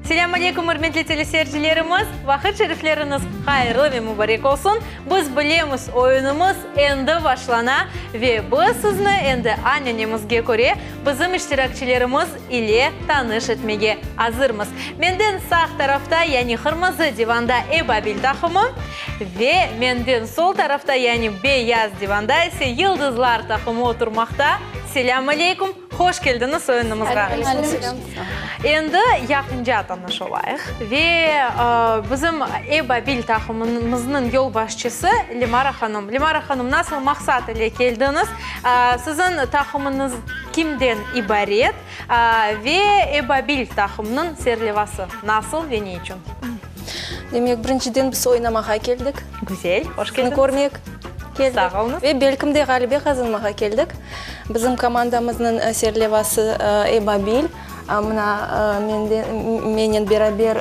Selâm aleykum, ürmetli teleseyircilerimiz! Vaqıt şerifleriñiz hayırlı ve mubarek olsun! Biz bilemiz, oyunımız endi başlana ve biz sizni endi anenemizge köre bizim iştirakçilerimiz ile tanış etmege azırmız. Menden sağ tarafta, yani qırmızı divanda Ebabil taqımı ve menden sol tarafta, yani beyaz divanda ise Yıldızlar taqımı oturmaqta. Selâm aleykum! Hoş keldiñiz oyunımızğa. Endi yaqınca tanış olayıq ve bizim Ebabil taqımımıznıñ yolbaşçısı Lemara hanım. Lemara hanım, nasıl maqsat ile keldiñiz? Siziñ taqımıñız kimden ibaret ve Ebabil taqımınıñ serlevası nasıl ve ne içün? Demek, birinciden biz oynamağa keldik. Güzel, hoş keldiñiz. Sizni körmek keldik. Sağ oluñız. Ve belkim de ğalebe qazanmağa keldik. Bizim komandamıznıñ serlevası Ebabil. Mına, menen beraber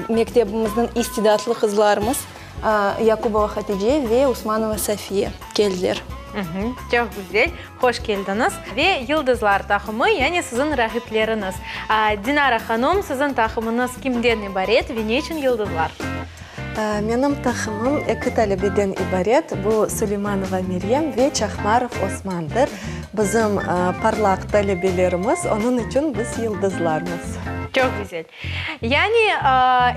mektebimizniñ istidatlı qızlarımız Yakubova Hatice ve Usmanova Safiye keldiler. Çoq güzel, hoş keldiñiz. Ve Yıldızlar taqımı, yani siziñ raqipleriñiz. Dinara hanım, siziñ taqımıñız kimden ibaret ve ne içün Yıldızlar? Menim taqımım eki talebeden ibaret, bu Suleymanova Meryem ve Çahmarov Osmandır. Bizim parlaq talebelerimiz, onıñ içün biz yıldızlarmız. Çoq güzel. Yani,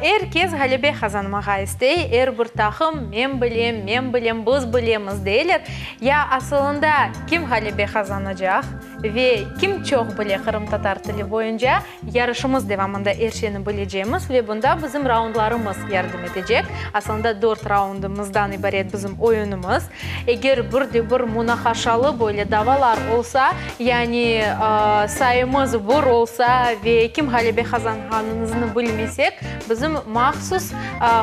er kes ğalebe qazanmağa istey, er bir taqım men bilem, men bilem, biz bilemiz deyler. Ya asılında kim ğalebe qazanacaq ve kim çoq bile qırımtatar tili boyunca? Yarışımız devamında er şeyni bilecemiz ve bunda bizim raundlarımız yardım etecek. Aslında dört raundımızdan ibaret bizim oyunımız. Eger bir de bir munaqaşalı böyle davalar olsa, yani sayımız bir olsa ve kim ğalebe qazanğanımıznı bilmesek, bizim mahsus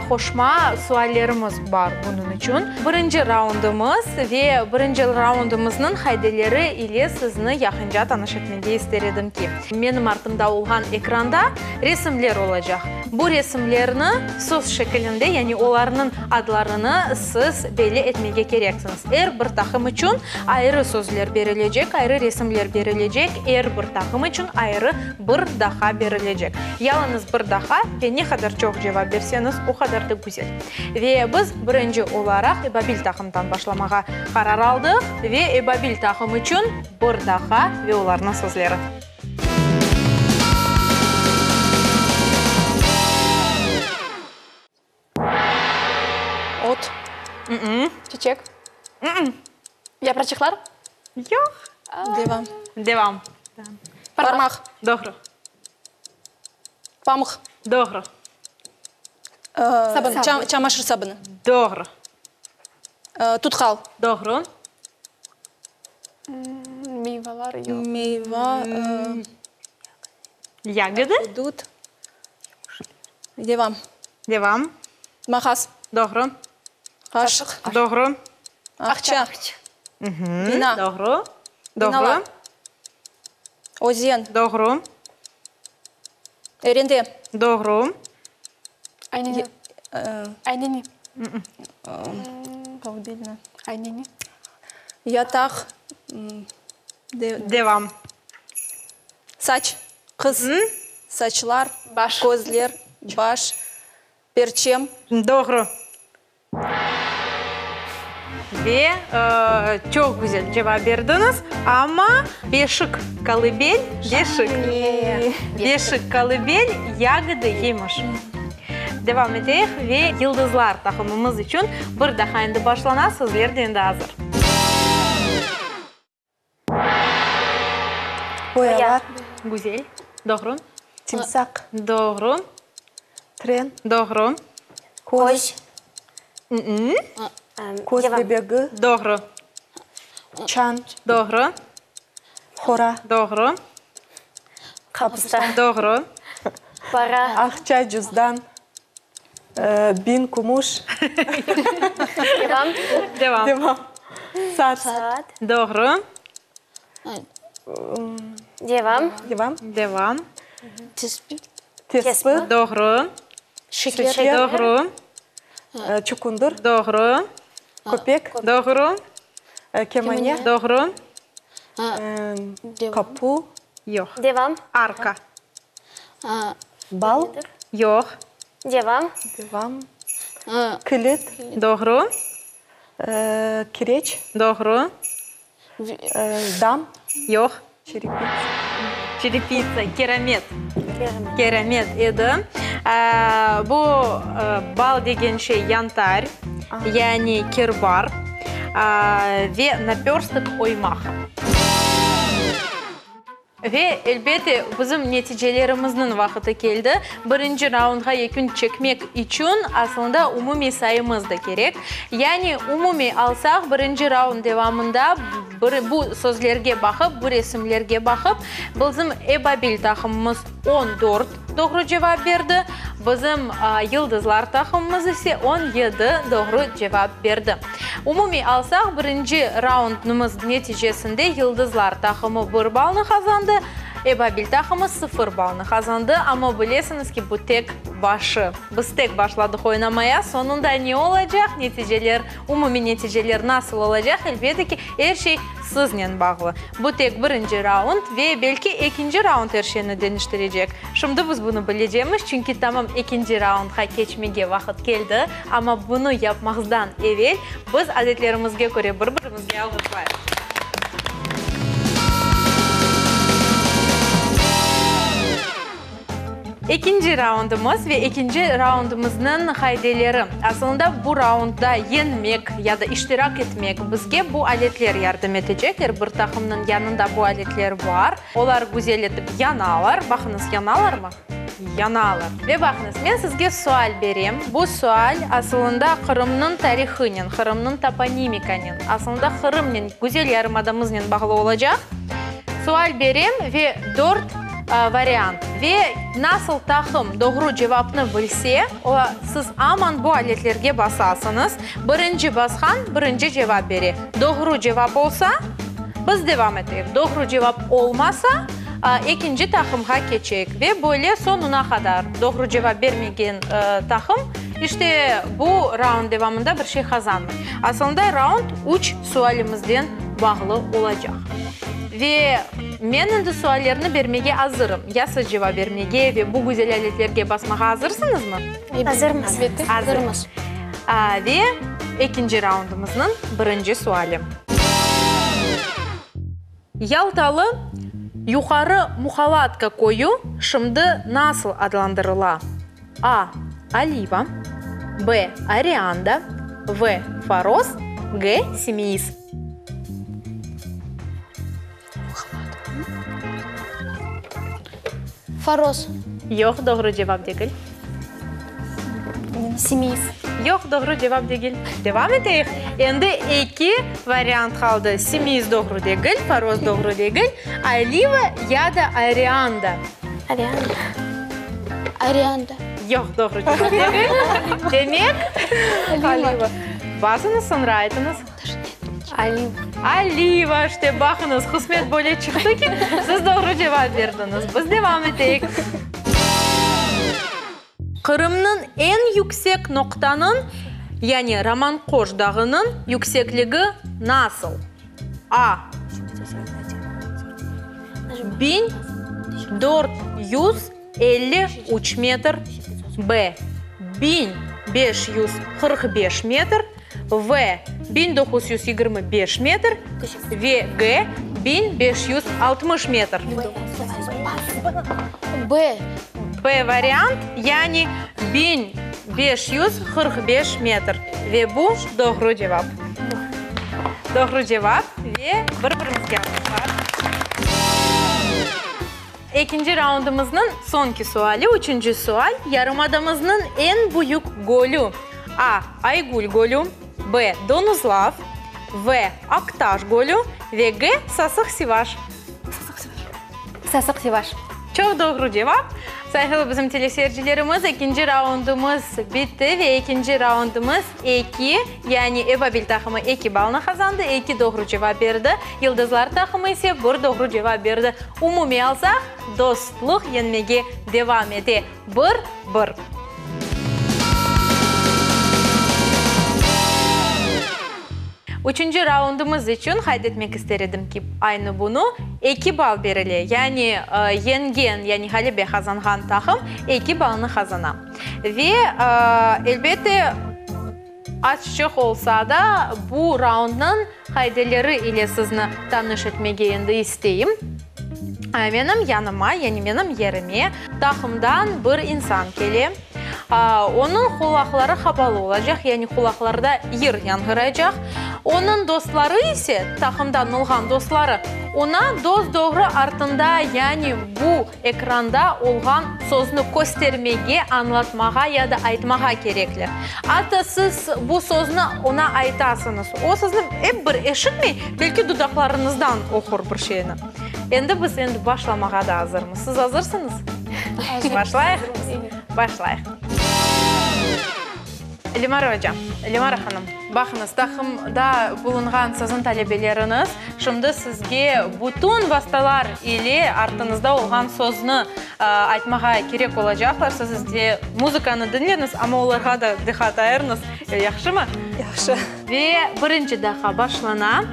qoşma suallerimiz bar bunıñ içün. Birinci raundımız ve birinci raundımıznıñ qaideleri ile sizni yaqınca tanış etmege ister edim ki, Menim artımda olğan ekranda resimler olacaq. Bu resimlerni söz şekilinde, yani olarnıñ adlarını siz belli etmege kereksiñiz. Er bir taqım içün ayrı sözler berilecek, ayrı resimler berilecek, er bir taqım içün ayrı bir daha berilecek. Yalıñız bir daha ve ne qadar çoq cevap berseñiz, o qadar da güzel. Ve biz birinci olaraq Ebabil taqımdan başlamağa qarar aldıq ve Ebabil taqım içün Bir daha ve olarnıñ sözleri. Ot. Çiçek. Yapraçıqlar. Yoq. Devam. Devam. Parmaq. Doğru. Pamıq. Doğru. Sabın. Çamaşır sabını. Doğru. Tutqal. Doğru. Meyvalar yoq. Meyva. Yagodı. Dut. Devam. Devam. Maqas. Doğru. Qaşıq. Doğru. Aqça. Bina. Doğru. Doğru. Özen. Doğru. Erende. Doğru. Ayneni. Ayneni. Kolыбельная. Ayneni. Yataq. Devam. Saç. Qız. Saçlar. Baş. Közler. Baş. Perçem. Doğru. Ve çoq güzel cevap berdiñiz, amma beşik, kolыбel, beşik. Beşik, kolыбel, yagodı, yemiş. Devam eteyik ve yıldızlar taqımımız içün bir daha endi başlana, sözler de endi azır. Boyalar. Güzel. Doğru. Timsaq. Doğru. Tren. Doğru. Köz. Köz bebegi. Doğru. Çan. Doğru. Hora. Doğru. Qapısta. Doğru. Para. Aqça, cüzdan. Biñ kümüş. Devam. Devam. Devam. Saat. Saat. Doğru. Devam. Devam. Devam. Tespih. Tespih. Doğru. Şeker. Doğru. Çukundur. Doğru. Köpek. Doğru. Kemane. Doğru. Qapu. Yoq. Devam. Arka. Bal. Yoq. Devam. Devam. Kilit. Doğru. Kireç. Doğru. Dam. Yoq. Çerepitsa. Çerepitsa, keramet. Keramet edi. Bu bal degen şey yantar, yani kerbar ve napörstok oymaq. Ve, elbette, bizim neticelerimizniñ vaqıtı keldi. Birinci raundğa yekün çekmek içün, aslında, umumiy sayımız da kerek. Yani, umumiy alsaq, birinci raund devamında bir bu sözlerge baqıp, bu resimlerge baqıp, bizim Ebabil taqımımız 14 doğru cevap berdi, bizim Yıldızlar taqımımız ise 17 doğru cevap berdi. Umumiy alsaq, birinci raundnımız neticesinde Yıldızlar taqımı bir ballnı qazandı, Ebabil taqımı sıfır ballnı qazandı. Amma bilesiñiz ki, bu tek başı. Biz tek başladıq oynamaya, soñunda ne olacaq, neticeler, umumiy neticeler nasıl olacaq, elbette ki, er şey siznen bağlı. Bu tek birinci raund ve belki ekinci raund er şeyni deñiştirecek. Şimdi biz bunı bilecemiz, çünki tamam ekinci raundqa keçmege vaqıt keldi. Amma bunı yapmazdan evel biz adetlerimizge köre bir-birimizge alğışlayıq. Ekinci raundımız ve ekinci raundımıznıñ qaideleri. Asılında bu raundda yeñmek ya da iştirak etmek bizge bu aletler yardım etecek. Er bir taqımnıñ yanında bu aletler bar. Olar güzel etip yanalar. Baqıñız, yanalarmı? Yanalar. Ve baqıñız, men sizge sual berem. Bu sual, asılında, Qırımnıñ tarihınen, Qırımnıñ toponimikanen, asılında, Qırımnen, güzel yarımadamıznen bağlı olacaq. Sual berem ve dört variant. Ve nasıl taqım doğru cevapnı bilse, o, siz aman bu aletlerge basasıñız. Birinci basqan birinci cevap bere. Doğru cevap olsa, biz devam eteyik. Doğru cevap olmasa, ekinci taqımğa keçeyik. Ve böyle soñuna qadar doğru cevap bermegen taqım, işte, bu raund devamında bir şey qazanmay. Asılında, raund üç sualimizden bağlı olacaq. Ve men endi suallerni bermege azırım. Ya siz cevap bermege ve bu güzel aletlerge basmağa azırsıñızmı? Azırmız. Elbette, azırmız. Ve ekinci raundımıznıñ birinci suali. Yaltalı Yuqarı Muhalatka köyü şimdi nasıl adlandırıla? A. Oliva, B. Oreanda, V. Foros, G. Simeiz. Foros. Yoq, doğru cevap degil. Simeiz. Yoq, doğru cevap degil. Devam eteyik. Endi eki variant qaldı. Simeiz doğru degil, Foros doğru degil. Oliva ya da Oreanda. Oreanda. Oreanda. Yoq, doğru cevap degil. Demek, Oliva. Basıñız, soñra aytıñız. Oliva. Oliva, işte, baqıñız, qısmet böyle çıqtı ki, siz doğru cevap berdiñiz. Biz devam eteyik. Qırımnıñ eñ yüksek noqtanıñ, yani Romanqoş dağınıñ yüksekligi nasıl? A. 1453 metr, B. 1545 metr, V, 1925 metr ve G, 1560 metr. B. B variant, yani 1545 metr. Ve bu doğru cevap. Doğru cevap ve bir-birimizge alqışlar. Ekinci raundımıznıñ soñki suali, üçünci sual, yarımadamıznıñ eñ büyük gölü, A, Aygül gölü, B, Donuzlav, V, Aqtaş gölü ve G, Sasıq Sivaş. Sasıq Sivaş. Çoq doğru cevap. Sayğılı bizim teleseyircilerimiz, ekinci raundımız bitti ve ekinci raundımız eki, yani Ebabil taqımı eki ballnı qazandı, eki doğru cevap berdi, Yıldızlar taqımı ise bir doğru cevap berdi. Umumiy alsaq, dostluq yeñmege devam ete, bir, bir. Üçünci raundımız içün qayd etmek ister edim ki, aynı bunı eki bal berile, yani yeñgen, yani ğalebe qazanğan taqım eki balnı qazana. Ve, elbette, azçıq olsa da, bu raundnıñ qaideleri ile sizni tanış etmege endi isteyim. Menim yanıma, yani menim yerime taqımdan bir insan kele. Onıñ qulaqları qapalı olacaq, yani qulaqlarda yır yañğıraycaq. Onıñ dostları ise, taqımdan olğan dostları, oña dos-doğru artında, yani bu ekranda olğan sözni köstermege, añlatmağa ya da aytmağa kerekler. Atta siz bu sözni oña aytasıñız, o sizni ep bir eşitmey, belki dudaqlarıñızdan oqur bir şeyni. Endi biz endi başlamağa da azırmız. Siz azırsıñız? Başlayıq? Başlayıq. Lemara oca, Lemara hanım, baqıñız, taqımda bulunğan siziñ talebeleriñiz şimdi sizge bütün vastalar ile artıñızda olğan sözni aytmağa kerek olacaqlar. Siz ise muzıkanı diñleñiz, amma olarğa da diqqat ayırıñız. Yahşımı? Yahşı. Ve birinci daqqa başlana.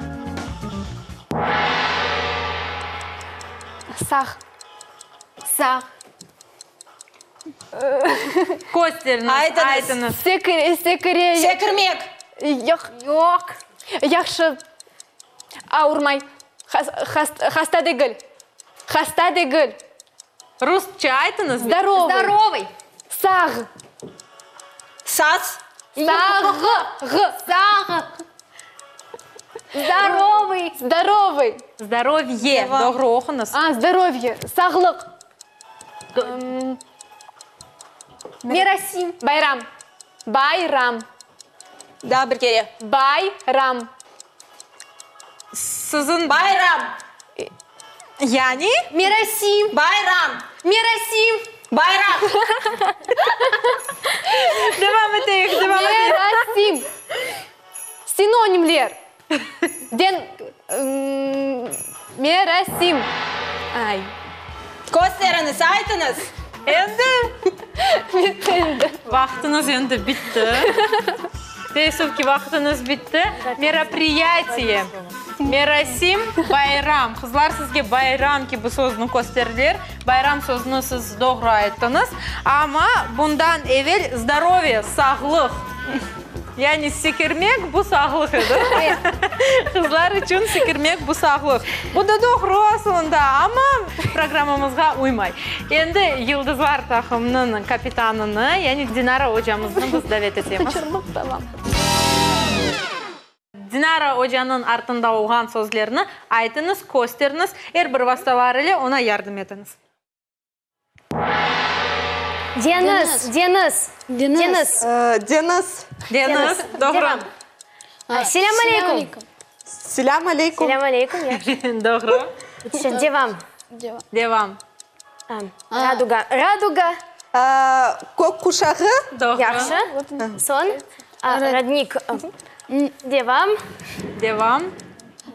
Sağ. Sağ. Kösteriñiz, Aytıñız. aytıñız. Sekire, sekire. Sekirmek. Yoq. Yoq. Yahşı. Avurmay. Has, has, hasta degil. Hasta degil. Rusça aytıñız. Zdorovıy. Zdorovıy. Sağ. Saz. Sağ. Ğ. Sağ. Zdorovıy. Zdorovıy. Zdorovye. Doğru oquñız. A, zdorovye. Sağlıq. Merasim. Bayram. Bayram. Daa bir kere. Bayram. Siziñ. Bayram. Yani? Merasim. Bayram. Merasim. Bayraq. Devam eteyik, devam eteyik. Merasim. Sinonimler. Den, merasim. Ay. Kösteriñiz, aytıñız. Endi. Bitti endi. Vaqtıñız endi bitti. Teessüf ki, vaqtıñız bitti. Meropriyatiye, merasim, bayram. Qızlar sizge bayram kibi sözni kösterdiler. Bayram sözüni siz doğru ayttıñız. Amma bundan evel zdorovye, sağlıq. Yani sekirmek, bu sağlıq edi. Qızlar içün sekirmek, bu sağlıq. Bu da doğru asılında, amma programmamızğa uymay. Endi Yıldızlar taqımınıñ kapitanını, yani Dinara ocamıznı biz davet etemiz. Dinara ocanıñ artında olğan sözlerni aytıñız, kösteriñiz, er bir vastalar ile oña yardım etiñiz. Deñiz, deñiz, deñiz. Deñiz. Deñiz, doğru. Selâm aleyküm. Selâm aleyküm. Selâm aleyküm, yahşı. Doğru. Devam. Devam. Raduga, raduga. Kök quşağı. Doğru. Yahşı. Soñ, rodnik. Devam. Devam.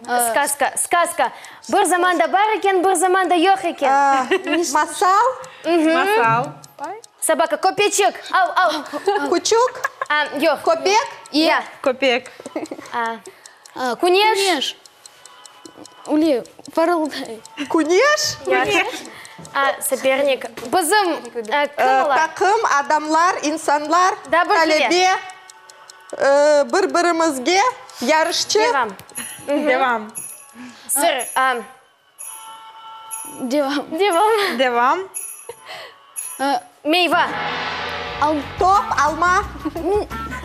Skazka, skazka. Bir zamanda bar eken, bir zamanda yoq eken. Masal. Masal. Sobaka, köpeçik. Av, av. Küçük. Yoq. Köpek. Ya. Köpek. Küneş. Küneş. Uli, parılday. Küneş? Küneş. Sopernik. Bizim, kim olar? Taqım, adamlar, insanlar, talebe, bir-birimizge, yarışçı. Devam. Devam. Sır. Devam. Devam. Devam. Meyva. Top, alma.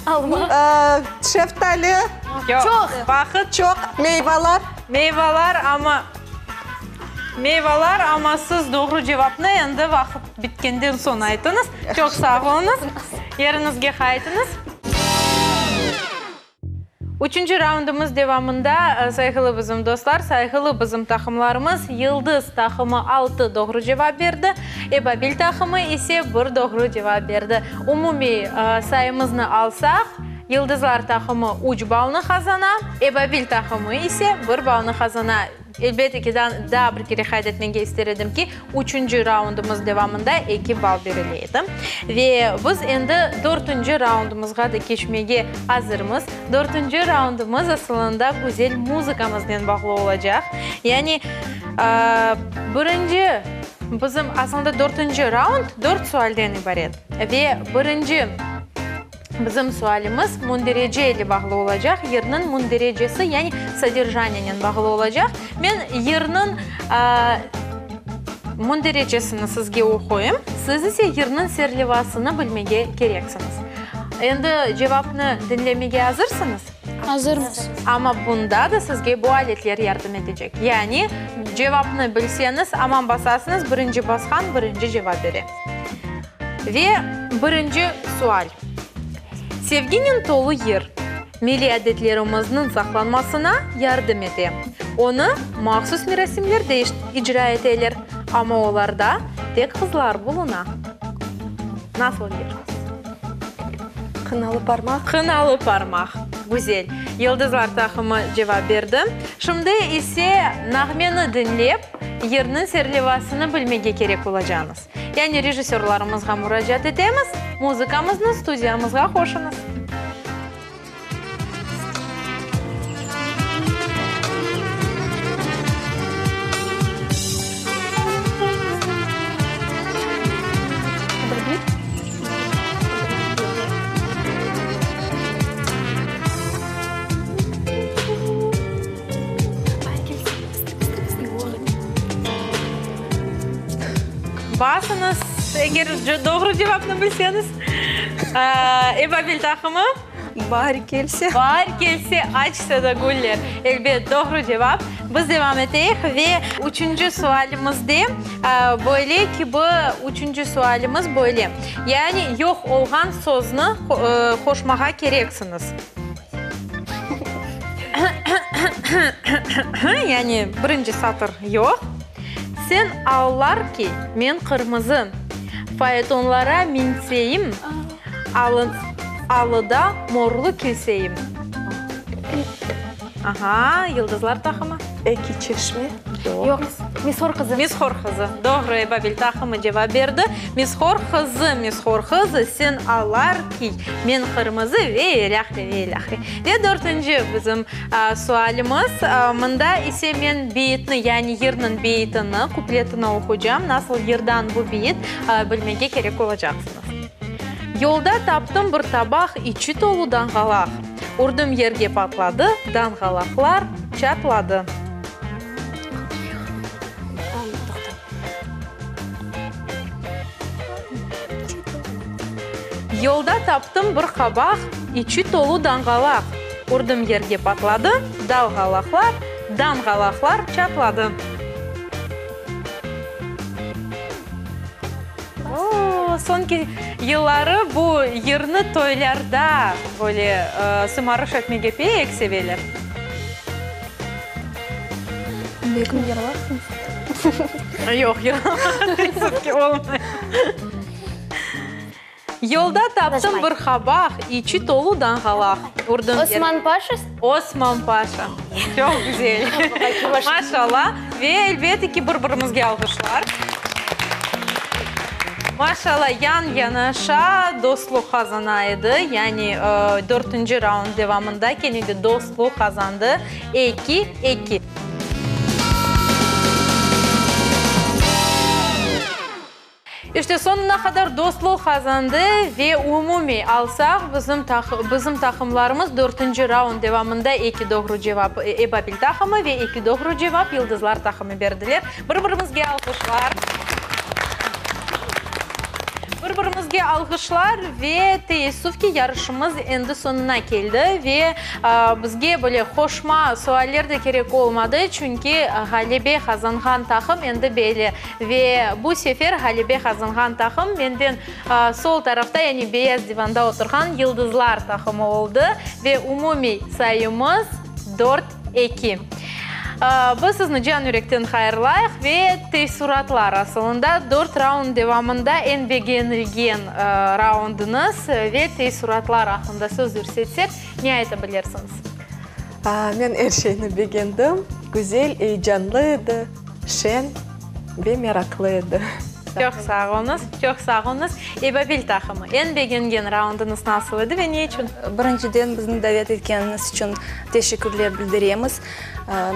Alma. Şeftali. Yoq. Çoq. Vaqıt. Çoq. Meyvalar. Meyvalar, amma, meyvalar, amma siz doğru cevapnı endi vaqıt bitkenden soñ aytıñız. Çoq sağ oluñız. Yeriñizge qaytıñız. Üçünci raundımız devamında, sayğılı bizim dostlar, sayğılı bizim taqımlarımız, Yıldız taqımı altı doğru cevap berdi, Ebabil taqımı ise bir doğru cevap berdi. Umumiy sayımıznı alsaq, Yıldızlar taqımı üç ballnı qazana, Ebabil taqımı ise bir ballnı qazana. Elbette ki, daa bir kere qayd etmege ister edim ki, üçünci raundımız devamında eki ball berile edi. Ve biz endi dörtünci raundımızğa da keçmege azırmız. Dörtünci raundımız asılında güzel muzıkamıznen bağlı olacaq. Yani, birinci bizim asılında dörtünci raund dört sualden ibaret. Ve birinci Bizim sualimiz münderece ile bağlı olacaq, yırnıñ münderecesi, yani soderjaniyenen bağlı olacaq. Men yırnıñ münderecesini sizge oquyım, siz ise yırnıñ serlevasını bilmege kereksiñiz. Endi cevapnı diñlemege azırsıñız? Azırmız. Amma bunda da sizge bu aletler yardım etecek. Yani cevapnı bilseñiz, aman basasıñız, birinci basqan birinci cevap bere. Ve birinci sual. Sevginen tolu yır, milliy adetlerimizniñ saqlanmasına yardım ete. Onı mahsus merasimlerde icra eteler, amma olarda tek qızlar buluna. Nasıl yır? Qınalı parmaq. Qınalı parmaq. Güzel. Yıldızlar taqımı cevap berdi. Şimdi ise nağmeni diñlep, yırnıñ serlevasını bilmege kerek olacağıñız. Yani rejissörlarımızğa muracaat etemiz, muzıkamıznı studiyamızğa qoşuñız. Basıñız, eger doğru cevapnı bilseñiz. Ebabil taqımı. Baar kelse. Baar kelse, açsa da güller. Elbet, doğru cevap. Biz devam eteyik ve üçünci sualimizde böyle kibi, üçünci sualimiz böyle, yani yoq olğan sözni qoşmağa kereksiñiz. Yani birinci satır yoq. Sen allar ki, men qırmızı, Faetonlara minseyim, Alıda morlu kilseyim. Aha, yıldızlar taqımı. Eki çeşme. Yoq. Mishor qızı. Mishor qızı. Doğru, Ebabil taqımı cevap berdi. Mishor qızı, mishor qızı, sen alar kiy, men qırmızı ve ilâhre, ve ilâhre. Ve dörtünci bizim sualimiz. Mında ise men beyitni, yani yırnıñ beyitini, kupletini oqucam. Nasıl yırdan bu beyit, bilmege kerek olacaqsıñız. Yolda taptım bir tabaq, içi tolu danğalaq. Urdım yerge patladı, danğalaqlar çatladı. Yolda taptım bir qabaq, içi tolu danğalaq. Urdım yerge patladı, dalğalaqlar, danğalaqlar çatladı. O, soñki yılları bu yırnı toylarda böyle sımarış etmege pek seveler. Belki yırlarsıñız? Yoq, yırlamağa teessüf ki, olmay. Yolda taptım bir qabaq, içi tolu danğalaq. Urdım yer. Osman Paşa? Osman Paşa. Çoq güzel. Maşallah. Ve elbette ki, bir-birimizge alğışlar. Maşallah, yan-yanaşa dostluq qazana edi. Yani, dörtünci raund devamında kene de dostluq qazandı. Eki, eki. İşte, soñuna qadar dostluq qazandı ve umumiy alsaq, bizim bizim taqımlarımız dörtünci raund devamında eki doğru cevap Ebabil taqımı ve eki doğru cevap Yıldızlar taqımı berdiler. Bir-birimizge alğışlar. Bir-birimizge alğışlar ve teessüf ki, yarışımız endi soñuna keldi ve bizge böyle qoşma sualler de kerek olmadı, çünki ğalebe qazanğan taqım endi belli. Ve bu sefer ğalebe qazanğan taqım menden sol tarafta, yani beyaz divanda oturğan Yıldızlar taqımı oldı. Ve umumiy sayımız dört, eki. Biz sizni can yürekten hayırlayıq ve teessuratlar asılında dört raund devamında eñ begenilgen raundıñız ve teessuratlar aqqında söz yürsetsek, ne ayta bilirsiñiz? Men er şeyni begendim. Güzel, eyecanlı edi, şeñ ve meraqlı edi. Çoq sağ oluñız, çoq sağ oluñız. Ebabil taqımı, eñ begengen raundıñız nasıl edi ve ne içün? Birinciden, bizni davet etkeniñiz içün teşekkürler bildiremiz.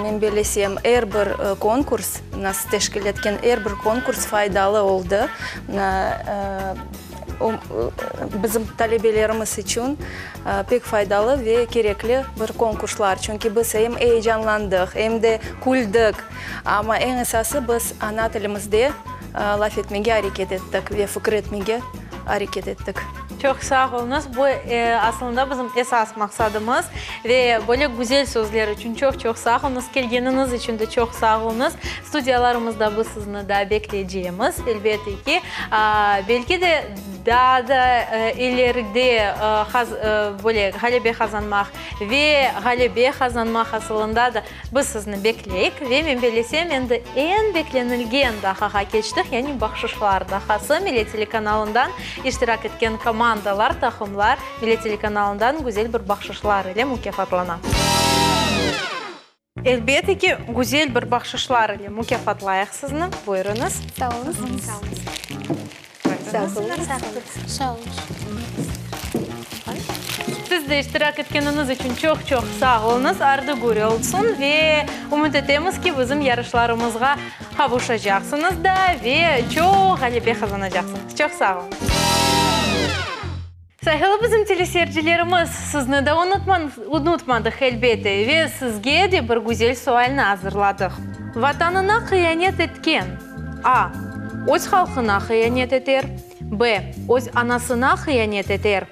Men bellesem, er bir konkurs, mına siz teşkil etken er bir konkurs faydalı oldı. Mına, bizim talebelerimiz içün pek faydalı ve kerekli bir konkurslar. Çünki biz em eyecanlandıq, em de küldik. Amma eñ esası, biz ana tilimizde laf etmege areket ettik ve fikir etmege areket ettik. Çoq sağ oluñız. Bu, aslında, bizim esas maqsadımız. Ve böyle güzel sözler içün çoq-çoq sağ oluñız. Kelgeniñiz içün de çoq sağ oluñız. Studiyalarımızda biz sizni daa bekleycemiz, elbette ki. Belki de, daa da ileride böyle ğalebe qazanmaq ve ğalebe qazanmaq asılında da Biz sizni bekleyik ve men bellesem, endi eñ beklenilgen daqağa keçtik, yani bahşışlar daqası. Millet telekanalından iştirak etken komandalar, taqımlar Millet telekanalından güzel bir bahşışlar ile mukâfatlana. Elbette ki, güzel bir bahşışlar ile mukâfatlayıq sizni. Buyurıñız. Sağ oluñız. Sağ oluñız. Sağ oluñız. Siz de iştirak etkeniñiz içün çoq-çoq sağ oluñız. Ardı-gür olsun ve ümüt etemiz ki, bizim yarışlarımızğa qavuşacaqsıñız da ve çoq ğalebe qazanacaqsıñız. Çoq sağ oluñ. Sayğılı bizim teleseyircilerimiz, sizni de unutmadıq, elbette, ve sizge de bir güzel sualni azırladıq. Vatanına hıyanet etken, A, öz halqına hıyanet eter, B, öz anasına hıyanet eter,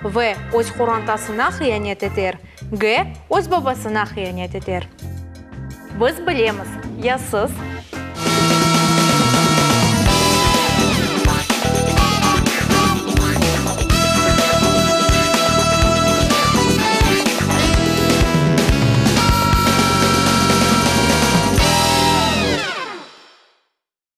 V, öz qorantasına hıyanet eter, G, öz babasına hıyanet eter. Biz bilemiz, ya siz?